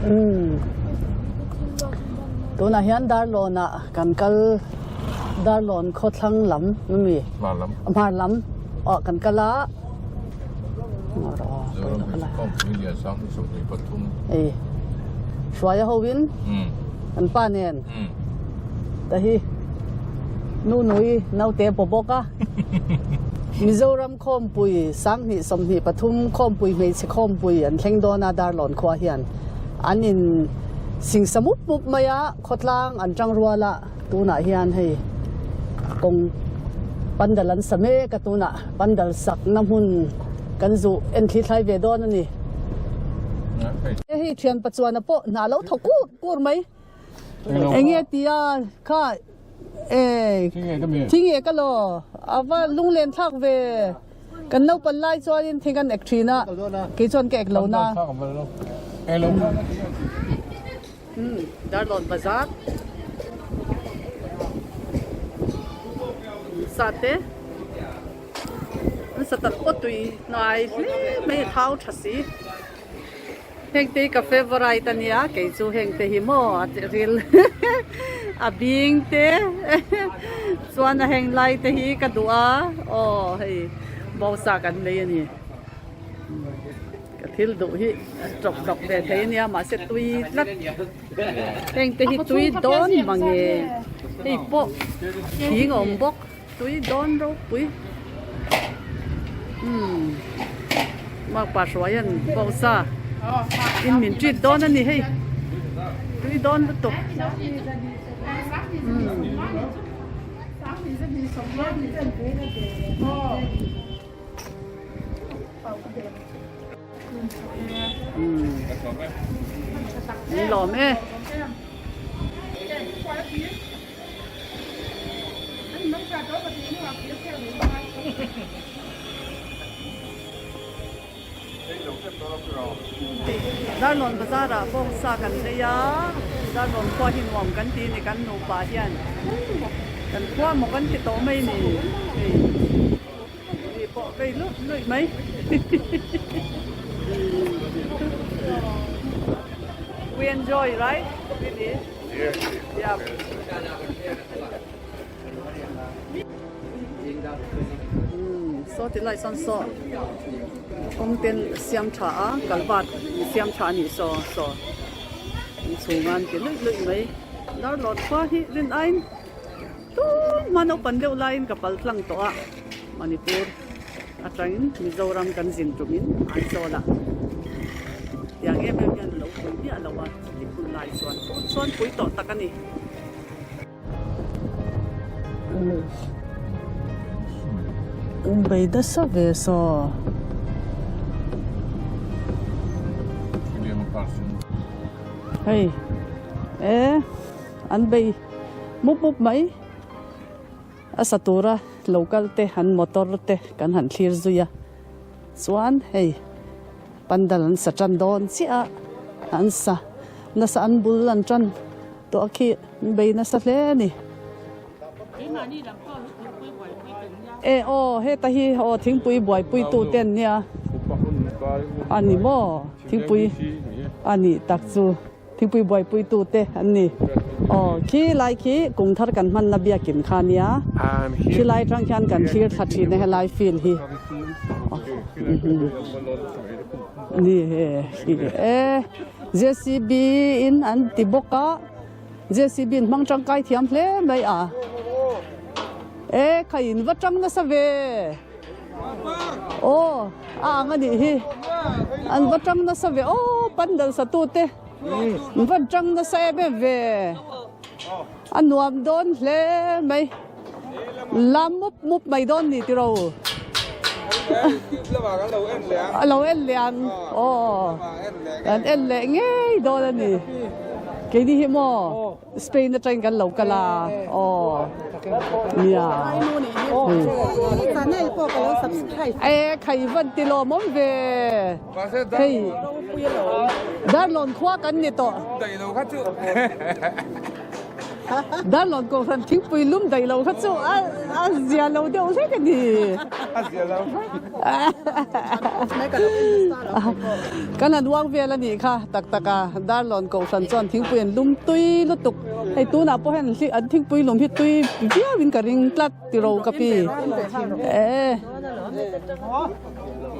Umm tunah hian Darlawn ah kan kal Darlawn khawthlang lam ami Hmar lam Hmar lam ah kan kal a Ei hruai a ho in kan pa nen ta hi nu nui naute paw bawk a Mizoram Khawmpui 2023 Khawmpui hmeichhe khawmpui an thleng dawn a Darlawn khua hian an in singsa mup mup mai a khawtlang an tang rual a tunah hian hei kawng pandal an sa mek a tunah pandal sakna hmun kan zuh en thli thlai ve dawn a ni. Hei thian pachuana pawh hna lo thaw kur kur mai enge tia kha E, thing e ka law. A va lunglen thlak ve. Kan naupan lai chuanin thing an ek thin a, kei chuan ka ek lo na. Umm, Darlawn Bazar. Sa te. An sa tak pawh tui hnai hle mai a thau tha si. Heng te hi ka favourite a nia kei chu heng te hi maw a ti ril a bing te chuan a heng lai te hi ka duh a aw hei bawngsa kan lei a ni ka thil duh hi a chawp dawk ve thei a nia mahse tui tlat heng te hi tui dawn mange hei pawh thing a awm bawk. Tui dawn ropui umm makpa hruaian bawngsa in min treat dawn a ni hei tui dawn lutuk umm. Umm lawm e. Darlawn bazar ah bawngsa kan lei a, Darlawn khua hi nuam kan ti ni kan nupa hian kan khua maw kan ti tawh mai ni hei ni pawh vei luih luih mai We enjoy right really. Saw ti lai sawn saw kawng ten siam tha a kalvat siam tha a nih saw saw inchhung an ti luih luih mai darlawt khua hi rin aiin tun hma naupang deuh laiin ka pal tlang tawh a Manipur atangin Mizoram kan zin tumin Aizawl ah tiang em em hian a lo pui miah lo a. Ti hun lai chuan tun chuan pui tawh tak a ni. Bei nasa ve saw. Hei e an bei mup mup mai a sa tura lo kal te an motor te kan han thlir zui a chuan hei. Pandal an sa tan dawn chiah a, an sa nasa an bul an tan tawh a khi an bei nasa hle a ni. E aw heta hi aw thingpui buaipui tu te an nia a ni maw thingpui a nih tak chu. Thingpui buaipui tute an ni. Aw, khi lai khi kum thar kan hmanna biakin kha nia. Khi lai atang khian kan thlir thla thin a helai field hi. Ni he khi e JCB in an ti bawk a, JCB in hmang tangkai thiam hle mai a. E kha in va tang nasa ve. Aw a ang a nih hi an va tang nasa ve aw pandal sa tute an va tang nasa em em ve a nuam dawn hle mai lam mup mup mai dawn ni tiro a lo en leh ang aw an en leh ngei dawn a ni keini hi maw. Spain atangin kan lo kal a aw nia e khai van ti lawm awm ve hei Darlawn khua kan ni tawh. Darlawn Kohhran thingpui lum daih lo kha chu a zia lo deuh hlek a ni. A zia lo. Kan han uang vel a nih kha tak tak a, Darlawn Kohhran chuan thingpui an lum tui lutuk. Hei tunah pawh hian an thingpui lum hi tui viauin ka ring tlat tiro ka pi.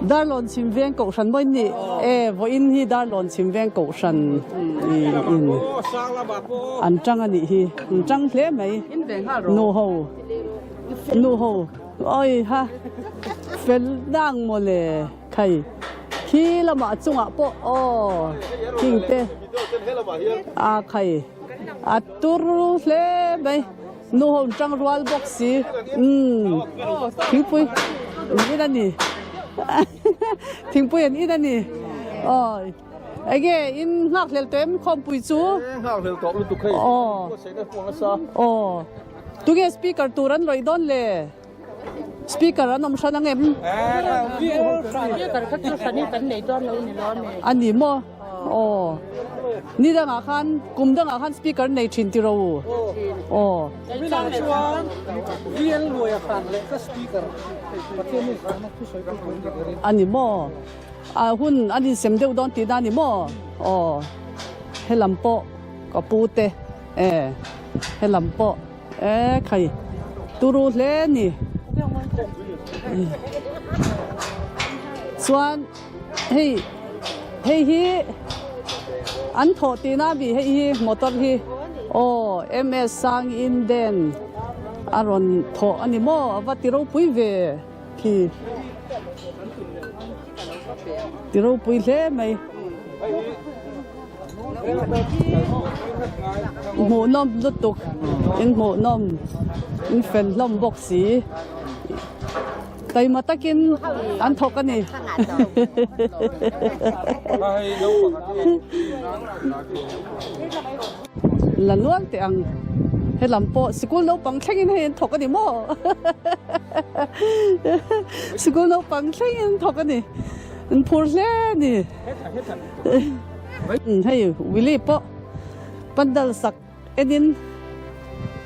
Darlawn chhim veng kohhran mawi ni e vawiin hi Darlawn chhim veng kohhran in an tang a nih hi an tang hle mai nu ho nu ho awi ha fel dang mawle khai khi lamah chungah pawh aw hing te a khai a tur hle mai. Nu ho an tang rual bawk si umm thingpui an in a ni thingpui an in a ni aw enge in nghak hlel tawh em khawmpui chu nghak hlel tawh lutuk hei aw aw tunge speaker tur an rawih dawn le speaker an awm hran ang em a ni maw Aw, ni dangah khan, kum dangah khan speaker nei thin tiro u. Aw. A ni maw? A hun an insem deuh dawn tihna a ni maw? Aw, helam pawh ka pu te e, helam pawh e khai turu hle a ni. Chuan. Hei hei hi an thawh tihna a bih hei hi motor hi aw MS sang inden a rawn thawh a ni maw a va ti ropui ve khi ti ropui hle mai hmuhnawm lutuk in hmuhnawm in fel hlawm bawk si. Taima takin an thawk a ni. La luang teh ang. Helam pawh sikul naupang thlengin hei an thawk a ni maw? Sikul naupang thlengin an thawk a ni. An phur hle a ni. Hei Willie pawh pandal sak Enin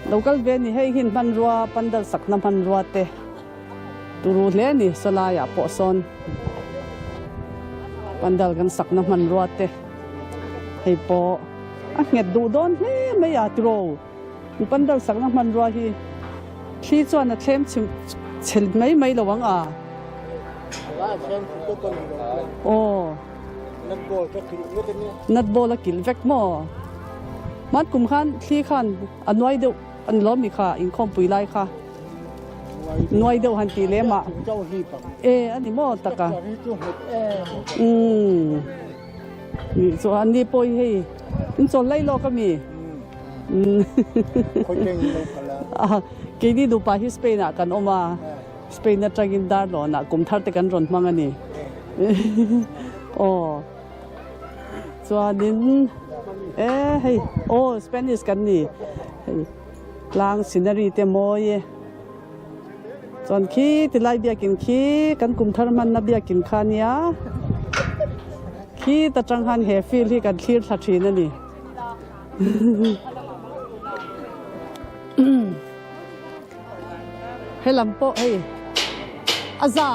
lo kal ve a ni, hei hi hmanrua pandal sakna hmanrua te turu hle a ni, sawlaiah pawh sawn pandal kan sakna hmanrua te hei pawh a nghet duh dawn hle mai a tiraw pandal sakna hmanrua hi thli chuan a thlem chhe mai mai lo ang a aw. Nut ball a kilh vek maw? Hman kum khan thli khan a nuai deuh a ni lawm mi kha inkhawmpui lai kha nuai deuh han tih lem ah e a ni maw tak a umm nih chu an ni pawh hi hei in chawl lai lawk a mi keini nupa hi Spain ah kan awm a. Spain atangin Darlawnah kum thar te kan rawn hmang a ni. Aw chuanin e hei aw Spanish kan ni hei tlang scenery te mawi e chuan khi tilai biakin khi kan kum thar hmanna biakin kha nia khi ta tang han he field hi kan thlir thla thin a ni. Helam pawh hei a za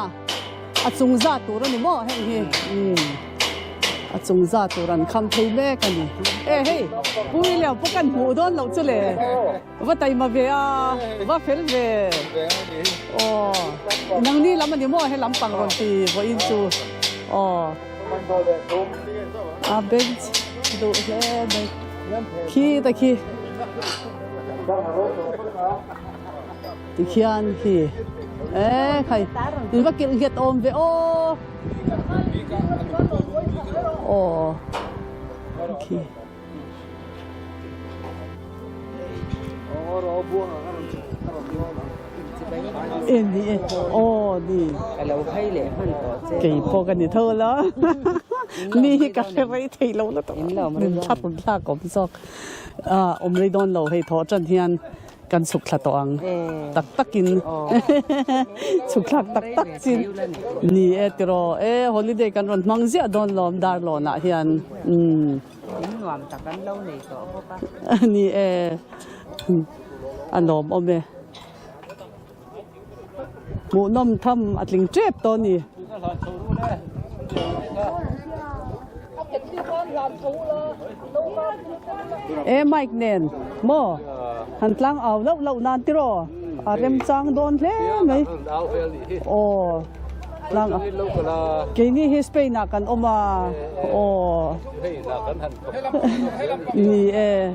a chung za tur a ni maw heng hi umm a chung za tur an kham phei mek a ni e hei Pu William pawh kan hmuh dawn loh chu le va taima ve a va fel ve aw nangni lam a ni maw helam pang rawn ti vawiin chu aw a bench duh hle mai khi ta khi. Tikhian khi e khai in va kilh nghet awm ve aw aw khi e ni e aw ni kei pawh ka ni tho lo mi hi ka hre rei thei lo lutuk min thla run thlak awm zawk. Awm rei dawn lo hei thawh tan hian kan chhuk thla tawh ang tak takin chhuk thlak tak tak chin ni e tiraw e holiday kan rawn hmang ziah dawn lawm Darlawnah hian umm ni e. A lawmawm e. Hmuhnawm tham a tling tep tawh a ni. E mic nen maw han tlang au loh loh nan tiraw a remchang dawn hle mai. Aw tlang au keini hi Spain ah kan awm a aw ni e.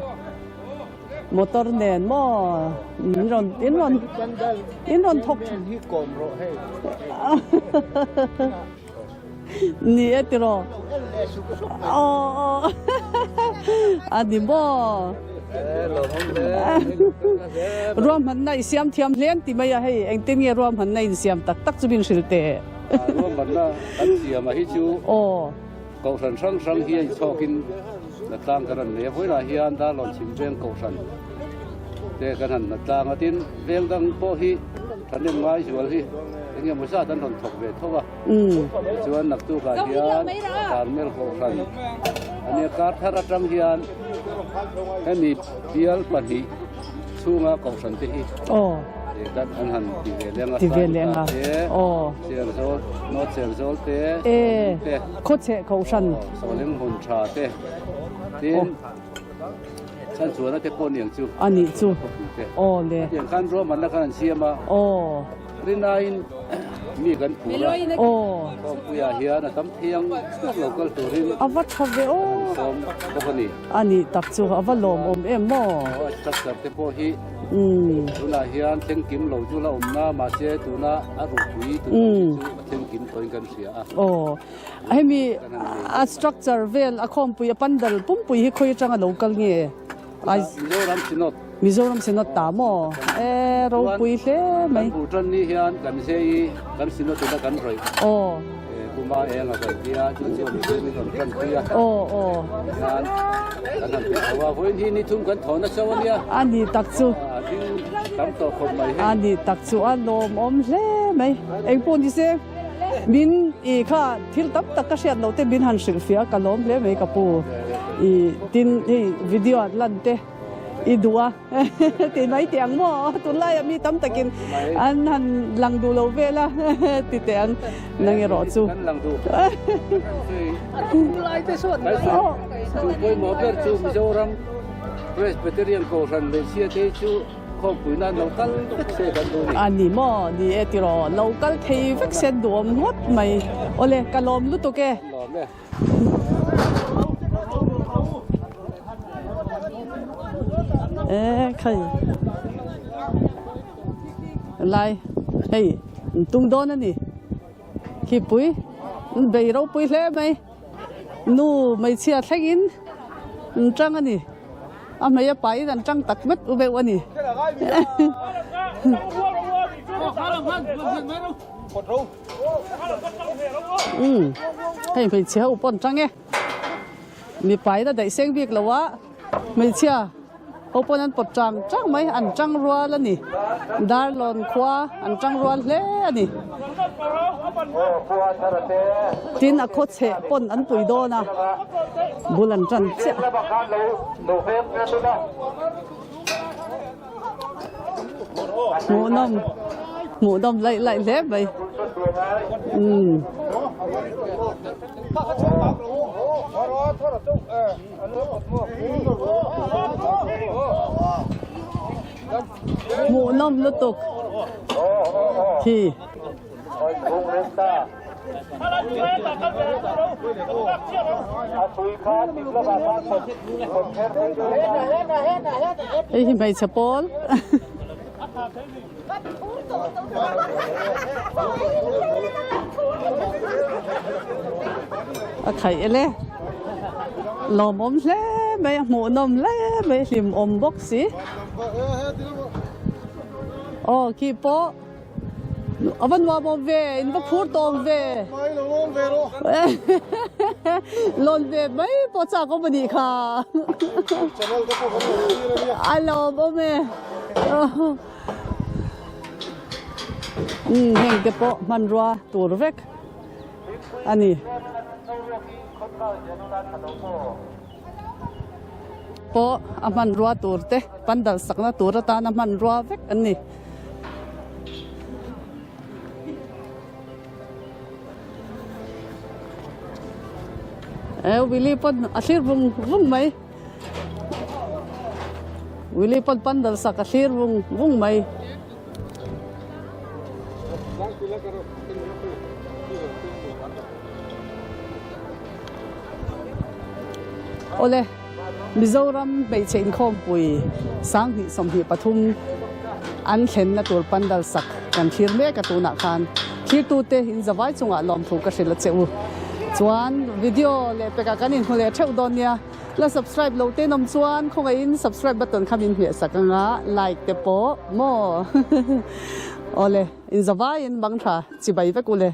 Motor nen maw in rawn in rawn in rawn thawk hi kawm rawh hei. Ni e tiraw. Aw aw a ni maw. Ruahmanna i siam thiam hle an ti mai a hei engtin nge ruahmanna in siam tak tak chu min hrilh teh. Ruahmanna kan siam a hi chu. Aw. Kohhran hrang hrang hi a inchhawkin hnatlang kan rawn nei a, vawiinah hian Darlawn chhim veng kohhran te kan han hnatlang a, tin veng dang pawh hi thahnem ngai zual hi eng emaw zat an rawn thawk ve tho a, tichuan naktukah hian Carmel kohhran a nia, kar thar atang hian hemi bial pahnih chhunga kohhran te hi kan an han ti ve leng a, Sailukah te, Cherzawl, North Cherzawl te, Sawleng te, Khawchheh kohhran, Sawleng hmun tha te, tin Chhanchuana te pawh niang chu, a nih chu, aw le, hetiang khan ruahmanna khan an siam a, Rinain mi kan phur a, Khawmpuiah hian a tam thiang tak lo kal turin a va tha ve aw, an sawm bawk a ni. A nih tak chu a va lawmawm em maw? Aw a structure te pawh hi tunah hian thleng kim lo chu la awm na mahse tuna a rupui tur ang hi chu a thleng kim tawhin kan hria a. Aw hemi a structure vel a khawmpui a pandal pumpui hi khawi atanga lo kal nge? Mizoram Synod. Mizoram Synod ta maw? E ropui hle mai. Kan bul tan ni hian kan zei kan Synod ina kan rawih. Aw. Puma eng a kan tia chu chuan mipui min rawn tan pui a. Aw aw. Hian kan han ti chho a vawiin hi ni thum kan thaw nasa a nia. A ni tak chu. A ding tam tawh khawp mai hei. A ni tak chu a lawmawm hle mai. Engpawh ni se min i kha thil tam tak ka hriat loh te min han hrilh fiah a ka lawm hle mai ka pu. I tin hei video ah lan te i duh a ti mai teh ang maw tunlaiah mi tam takin an han lang duh lo vel a ti teh ang nang erawh chu. Kan lang duh. Chu pawimawh ber chu Mizoram Presbyterian Kohhran hmeichhia te hi chu khawmpui nan lo kal vek se kan duh a ni. A ni maw? Ni e tiraw lo kal thei vek se an duhawm ngawt mai. Awle ka lawm lutuk e. Lawm e. E khai lai hei an tum dawn a ni khi pui an bei ropui hle mai nu hmeichhia thlengin an tang a ni a hmei a pain an tang tak mat u deuh a ni. Umm hei hmeichhe ho pawh an tang e mipa in a daih seng bik lo a hmeichhia ho pawn an pawt chang chang mai an tang rual a ni Darlawn khua an tang rual hle a ni tin a khaw chheh pawn an pui dawn a bul an tan chiah. Hmuhnawm hmuhnawm laih laih hle mai umm. Hmuhnawm lutuk khi. Hei hi hmeichhe pawl. A khaih ele. Lawmawm hle mai a hmuhnawm hle mai hlimawm bawk si. Aw khi pawh. A va nuam awm ve, in va phur tawng ve. Lawn ve mai pawh chak awm a nih kha. A lawm awm e. Umm heng te pawh hmanrua tur vek a ni. pawh a hmanrua tur te pandal sakna tur atana hmanrua vek an ni. E Willy pawn a thlir vung vung mai. Willy pawn pandal sak a thlir vung vung mai. Awle, Mizoram hmeichhe inkhawmpui 2024 an thlenna tur pandal sak kan thlir mek a tunah khan thlirtute in zavai chungah lawmthu ka hrilh a che u. Chuan video leh pekah kan inhmu leh theuh dawn nia. La subscribe lo te nawm chuan khawngaihin subscribe button kha min hmeh sak anga like te pawh maw. Awle, in zavaiin bang tha chibai vek u le.